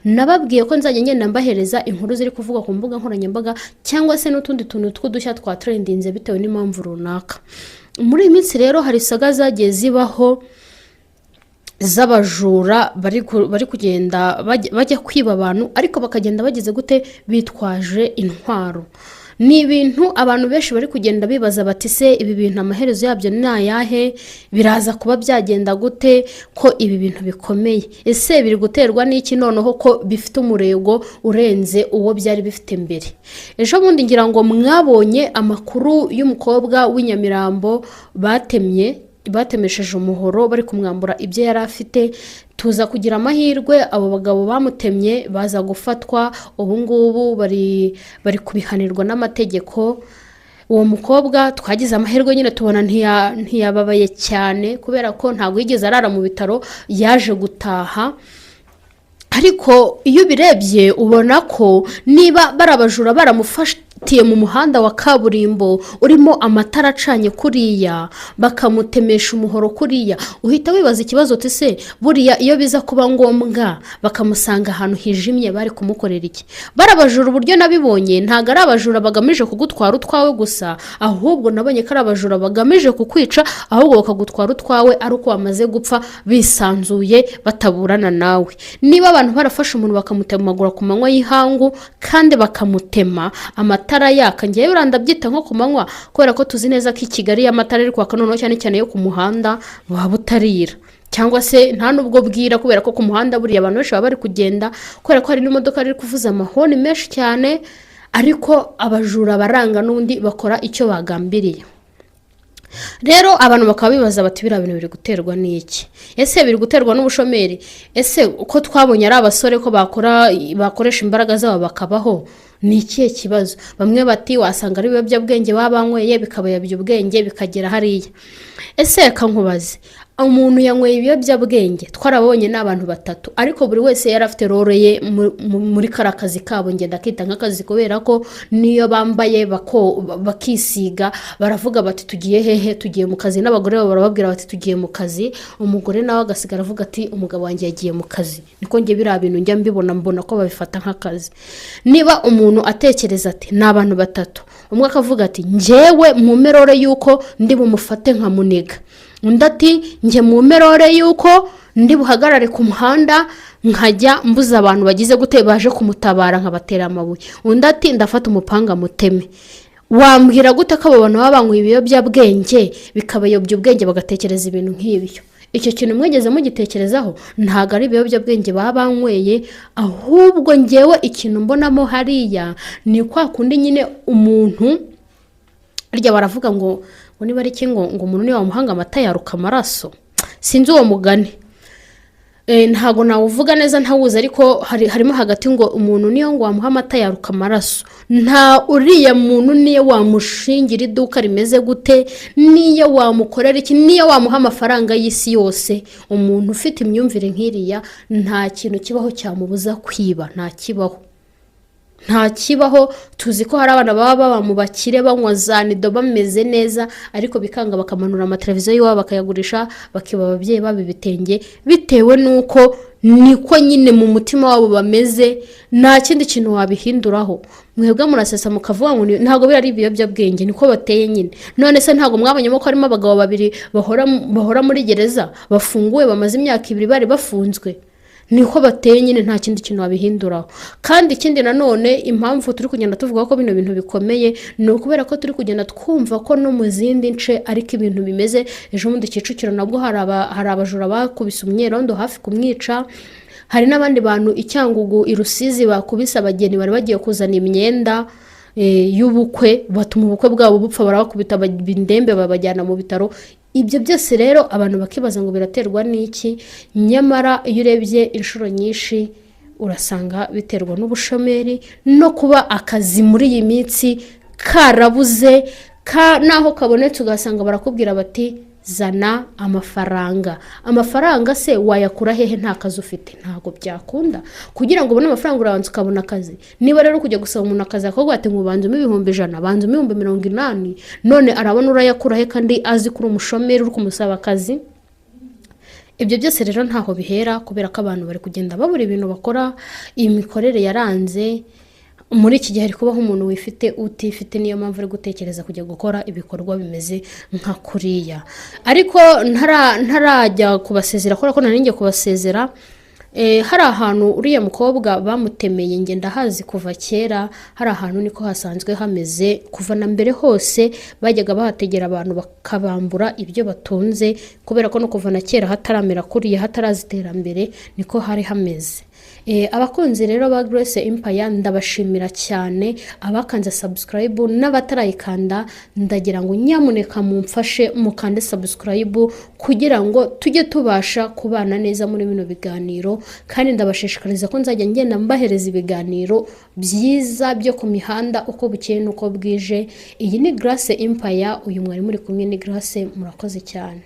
Nababwiye ko nzajya ngenda mbahereza inkuru ziri kuvugwa ku mbuga nkoranyambaga cyangwa se n'utundi tuntu tw'udushya twa trendinze bitewe n'impamvu runaka. Muri iyi minsi rero hari saga zagiye zibaho z'abajura bari kugenda bajya kwiba abantu, ariko bakagenda bageze gute? Bitwaje intwaro. Ni ibintu abantu benshi bari kugenda bibaza bati: "Se ibi bintu amaherezo yabyo ni ayahe? Biraza kuba byagenda gute ko ibi bintu bikomeye? Ese biri guterwa n'iki noneho ko bifite umurego urenze uwo byari bifite mbere?" Ejo bundi ngira ngo mwabonye amakuru y'umukobwa w'inyamirambo batemye, batemesheje umuhoro bari kumwambura ibyo yari afite. Tuza kugira amahirwe, abo bagabo bamutemye baza gufatwa. Ubu ngubu bari kubihanirwa n'amategeko. Uwo mukobwa twagize amahirwe nyine tubona ntiyababaye cyane, kubera ko ntabwo yigeze arara mu bitaro, yaje gutaha. Ariko iyo ubirebye ubona ko niba bari abajura baramufatiye mu muhanda wa kaburimbo urimo amatara acanye kuriya, bakamutemesha umuhoro kuriya, uhita wibaza ikibazo uti: "Se buriya iyo biza kuba ngombwa bakamusanga ahantu hijimye, bari kumukorera iki?" Bari abajura, uburyo nabibonye, ntabwo ari abajura bagamije kugutwara utwawe gusa, ahubwo nabonye ko ari abajura bagamije kukwica, ahubwo bakagutwara utwawe ari uko wamaze gupfa, bisanzuye, bataburana nawe. Niba abantu barafashe umuntu bakamutemagura ku manywa y'ihangu kandi bakamutema amatara yaka, ngewe buriya ndabyita nko ku manywa, kubera ko tuzi neza ko i Kigali iyo amatara ari kwaka, noneho cyane cyane yo ku muhanda, waba utarira cyangwa se nta n'ubwo bwira, kubera ko ku muhanda buriya abantu benshi baba bari kugenda, kubera ko hari n'imodoka riri kuvuza amahoni menshi cyane. Ariko abajura baranga n'undi bakora icyo bagambiriye. Rero abantu bakaba bibaza bati: "Biriya bintu biri guterwa n'iki? Ese biri guterwa n'ubushomeri? Ese uko twabonye ari abasore ko bakora, bakoresha imbaraga zabo bakabaho, ni ikihe kibazo?" Bamwe bati: "Wasanga ari ibiyobyabwenge baba banyweye bikabayobya ubwenge bikagera hariya." Ese reka nkubaze, umuntu yanyweye ibiyobyabwenge, twarabonye ni abantu batatu, ariko buri wese yari afite role ye muri kariya kazi kabo. Ngenda akita nk'akazi, kubera ko niyo bambaye bakisiga baravuga bati: "Tugiye hehe? Tugiye mu kazi." N'abagore babo barababwira bati: "Tugiye mu kazi." Umugore nawe agasigara avuga ati: "Umugabo wanjye yagiye mu kazi." Niko njye biriya bintu njya mbibona, mbona ko babifata nk'akazi. Niba umuntu atekereza ati ni abantu batatu, umwe akavuga ati: "Njyewe mu merore y'uko ndi bumufate nkamuniga," undi ati: "Njye mu merore y'uko ndi buhagarare ku muhanda nkajya mbuza abantu bagize gute, baje kumutabara, nkabatera amabuye," undi ati: "Ndafata umupanga muteme," wambwira gute ko abo bantu baba banywa ibiyobyabwenge bikabayobya ubwenge bagatekereza ibintu nk'ibyo? Icyo kintu mwigeze mugitekerezaho? Ntabwo ari ibiyobyabwenge baba banyweye, ahubwo ngewe ikintu mbonamo hariya ni kwa kundi nyine umuntu harya baravuga ngo niba ari iki, ngo umuntu niba wamuhanga amata yaruka amaraso. Sinzi uwo mugani. Ntabwo nawuvuga neza, ntawuzi, ariko harimo hagati ngo umuntu niyo ngo wamuha amata yaruka amaraso. Nta uriya muntu niyo wamushingira iduka rimeze gute, niyo wamukorera iki, niyo wamuha amafaranga y'isi yose, umuntu ufite imyumvire nk'iriya nta kintu kibaho cyamubuza kwiba. Nta kibaho, nta kibaho. Tuzi ko hari abana baba baba mu bakire, banywa za nido, bameze neza, ariko bikanga bakamanura amateleviziyo y'iwabo bakayagurisha, bakiba ababyeyi babo ibitenge, bitewe n'uko niko nyine mu mutima wabo bameze. Nta kindi kintu wabihinduraho. Mwebwe murasesa mukavuga ngo ntabwo biriya ari ibiyobyabwenge, niko bateye nyine. None se ntabwo mwabonyemo ko harimo abagabo babiri bahora muri gereza, bafunguwe, bamaze imyaka 2 bari bafunzwe? Niko bateye nyine, nta kindi kintu wabihinduraho. Kandi ikindi nanone, impamvu turi kugenda tuvuga ko bino bintu bikomeye ni ukubera ko turi kugenda twumva ko no mu zindi nce ariko ibintu bimeze. Ejo bundi Kicukiro nabwo hari abajura bakubise umunyerondo hafi kumwica. Hari n'abandi bantu i Cyangugu, i Rusizi, bakubise abageni bari bagiye kuzana imyenda y'ubukwe, batuma ubukwe bwabo bupfa, barabakubita indembe, babajyana mu bitaro. Ibyo byose rero abantu bakibaza ngo biraterwa n'iki? Nyamara iyo urebye inshuro nyinshi urasanga biterwa n'ubushomeri no kuba akazi muri iyi minsi karabuze, naho kabonetse ugasanga barakubwira bati: "Zana amafaranga." Amafaranga se wayakura hehe nta kazi ufite? Ntabwo byakunda. Kugira ngo ubone amafaranga urabanza ukabona akazi. Niba rero kujya gusaba umuntu akazi akavuga ati ngo banza umpe 100,000, banza umpe 80,000, none arabona urayakura he kandi azi ko uri umushomeri uri kumusaba akazi? Ibyo byose rero ntaho bihera, kubera ko abantu bari kugenda babura ibintu bakora, imikorere yaranze. Muri iki gihe hari kubaho umuntu wifite utifite, niyo mpamvu ari gutekereza kujya gukora ibikorwa bimeze nka kuriya. Ariko ntarajya kubasezera, kubera ko nari ngiye kubasezera, hari ahantu uriya mukobwa bamutemeye, njye ndahazi kuva kera. Hari ahantu niko hasanzwe hameze kuva na mbere hose, bajyaga bahategera abantu bakabambura ibyo batunze, kubera ko no kuva na kera hataramera kuriya, hataraza iterambere, niko hari hameze. Abakunzi rero ba Grace Empire, ndabashimira cyane, abakanze subscribe n'abatarayikanda. Ndagira ngo nyamuneka mumfashe mukande subscribe kugira ngo tujye tubasha kubana neza muri bino biganiro. Kandi ndabashishikariza ko nzajya ngenda mbahereza ibiganiro byiza byo ku mihanda uko bukeye n'uko bwije. Iyi ni Grace Empire, uyu mwari muri kumwe ni Grace. Murakoze cyane.